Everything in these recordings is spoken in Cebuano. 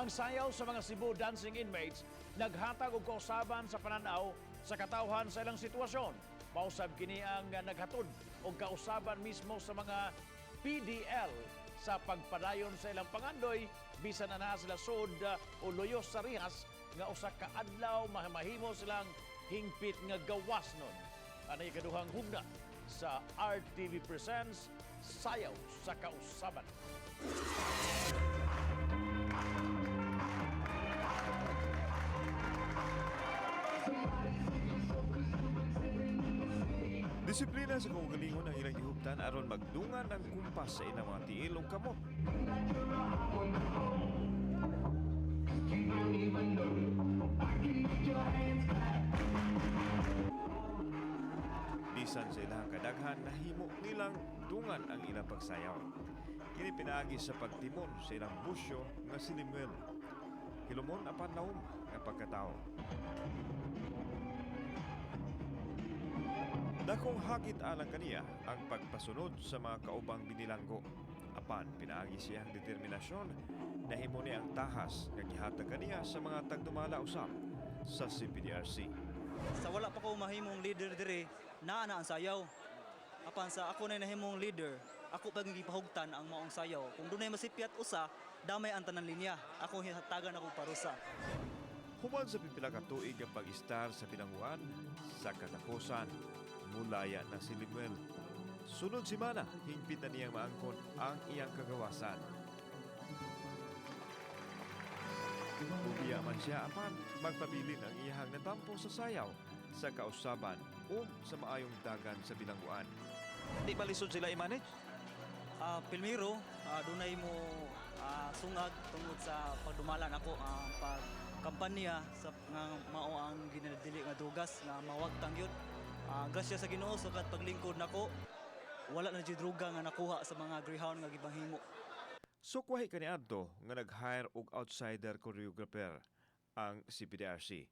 Ang sayaw sa mga Cebu dancing inmates naghatag og kausaban sa pananaw sa katawhan sa ilang sitwasyon. Mausab kini ang naghatod og kausaban mismo sa mga PDL sa pagpadayon sa ilang pangandoy bisan ana sila sud o luyos sa rihas nga usa ka adlaw mahimo silang hingpit nga gawas nun. Anay kaduhang hugna sa RTV Presents Sayaw sa Kausaban. Disiplina sa kaugalingon ang ilang gihuptan aron magdungan ang kumpas sa ilang mga tiil ug kamot. Bisan sa ilang kadaghan, nahimo nilang dungan ang ilang pagsayaw. Kini pinaagi sa pagtimon sa ilang busyo nga si Lemuel. Hilumon apan laom nga pagkatao. Dakong hagit alang kaniya ang pagpasunod sa mga kaubang binilanggo. Apan pinaagi siyang determinasyon, nahimo niya ang tahas nga gihatag kaniya sa mga tagdumala usab sa CPDRC. Sa wala pa ko mahimong leader dire, naa na ang sayaw. Apan sa ako na nahimong leader, ako pag gipahugtan ang maong sayaw. Kung dunay masipyat usa, damay ang tanan linya. Ako hatagan ako parusa. Human sa pipila ka tuig ang pag-istar sa bilangguan, sa katapusan, mulaya na si Lemuel. Sunod semana, hingpit na niyang maangkon ang iyang kagawasan. Ubiya man siya apan magpabilin ang iyahang natampo sa sayaw, sa kausaban o sa maayong dagan sa bilangguan. Di ba lisod sila i-manage? Pilmiro, dunay mo sungag tungod sa pagdumala nako ang pagkampanya sa nga mao ang ginadili nga drugas nga mawagtang yun. Grasya sa Ginoo sa kad paglingkod nako, wala na jud druga nga nakuha sa mga greyhound nga gipanghimo. Sukwahi kaniadto nga nag-hire og outsider choreographer ang CPDRC.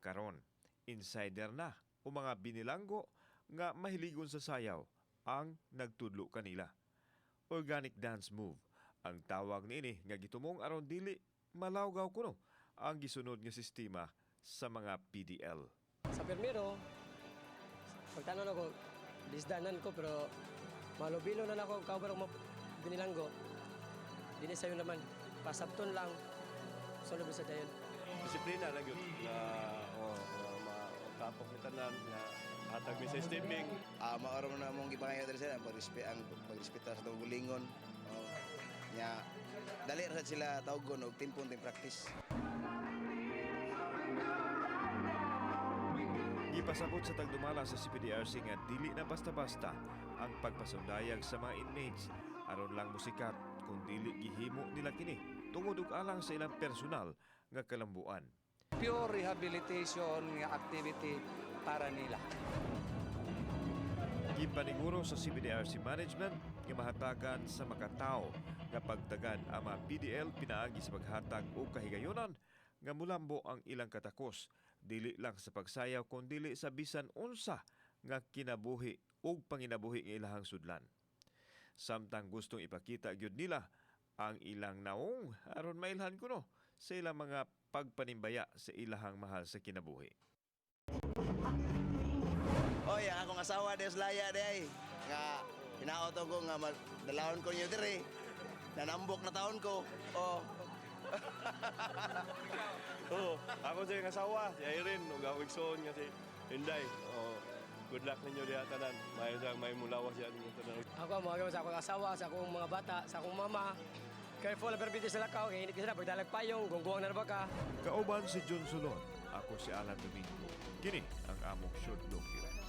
Karon, insider na o mga binilanggo nga mahiligon sa sayaw ang nagtudlo kanila. Organic dance move ang tawag niini nga gitumong aron dili malawgaw kuno ang gisunod nga sistema sa mga PDL. Sa pirmiro, pagtanon ako, lisdanan ko pero malubilo na lang ako kauban ako binilanggo. Dini sa'yo naman, pasabton lang, sulod sa dayon. Disiplina lang yun na, oh, na matapok ni tanan na hatag mi sa steaming. Maorom na mong gipangayo diri sir ang pagrespeto sa tawgulingon. Oh. Nya dali ra sad sila tawgon og timpon ting practice. Gipasabot sa tagdumala sa CPDRC nga dili na basta-basta ang pagpasundayag sa mga inmates aron lang musikat kung dili gihimo nila kini tungod ug alang sa ilang personal nga kalambuan. Pure rehabilitation nga activity para nila. Gipaniguro sa CPDRC management nga mahatagan sa makatao nga pagtagan ang mga PDL pinaagi sa paghatag og kahigayonan nga mulambo ang ilang katakos dili lang sa pagsayaw kun dili sa bisan unsa nga kinabuhi ug panginabuhi nga ilahang sudlan. Samtang gustong ipakita gyud nila ang ilang naong aron mailhan kuno sa ilang mga pagpanimbaya sa ilahang mahal sa kinabuhi. Oy, ang akong asawa des laya di ay nga hinaot ko nga dalawon ko niyo diri. Nanambok na taon ko. Oh. Oo, ako sa iyong asawa, si Irene, ug ako igsoon nga si Inday. Oh, good luck ninyo diha tanan. May may mulawas siya ninyo tanan. Ako, mga sa akong asawa, sa akong mga bata, sa akong mama. Careful, perpiti sa lakaw, kaya init ka sila, pagdalag payong, gungguang na ba ka. Kauban si John Solon, ako si Alan Domingo. Kini ang among short document.